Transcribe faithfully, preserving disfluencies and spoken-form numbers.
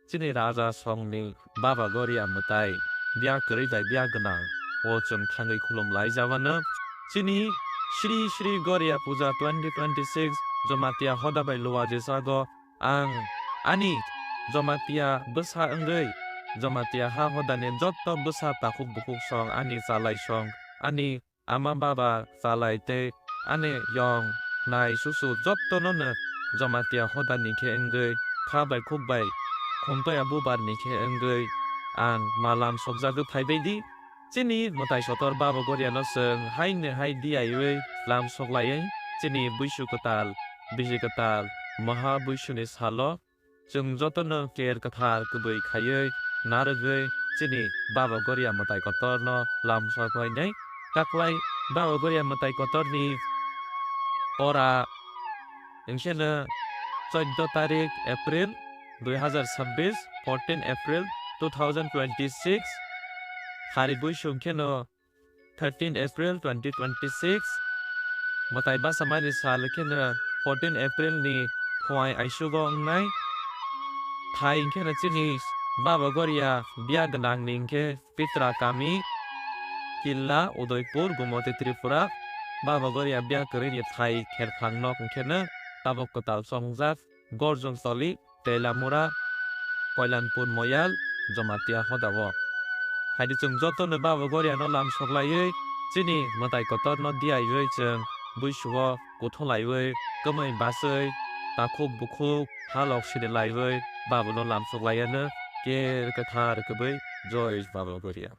chini raja songni Baba Goria mwtai, biya kwrwi bai biya gwnang, o chwng thangwi khulum lai jabano. Chini Shri Shri Goria Puja twenty twenty-six Jamatia hoda bai luwa jesago ang ani Jamatia bwsa wngwi, Jamatia ha hodani jotto bwsa takhuk bukhuk song, ani chalai song, ani ama baba chalai tei ani yong nai susu jottono no Jamatia hodani khe wngwi kha bai khuk bai khumtoya bubar ni khe wngwi ang ma lam sokjagwi phaibai di. Chini mwtai kotor Baba Goria no chwng hai ni hai di aiwi lam sok laiwi chini buisu kwtal, bisi kwtal, maha buisu ni salo chwng jotono ker kwthar kwbwi khaiwi narwgwi chini Baba Goria mwtai kotorno lamsa khlainai. Taklai Baba Goria mwtai kotorni ora hwnkhe no chwddo tarik April dui hazar sabbish, fourteen April two thousand twenty-six, hari buisu hwnkhe no thirteen April twenty twenty-six, mwtai bachamani sal khe no fourteen April ni phuai aisugo wngnai. Thai hwnkhe no chini Baba Goria biya gwnang ni hwnkhe Pitra kami, Killa, Udaipur, Gumoti, Tripura. Baba Goria biya kwrwi ni thai kherphang nok hwnkhe no tabuk kwtal chongjak. Gorjong Toli, Telamura, Koilanpur Moyal, Jamatia hodao. Haidi chwng jotono Baba Goriano lam soklaiwi chini mwtai kotorno diaiwi chwng buisugo kuthulaiwi kwmwi baswi takhuk bukhuk halok sini laiwi Babano lam soklaiano ker kwthar kwbwi Joi Baba Goria.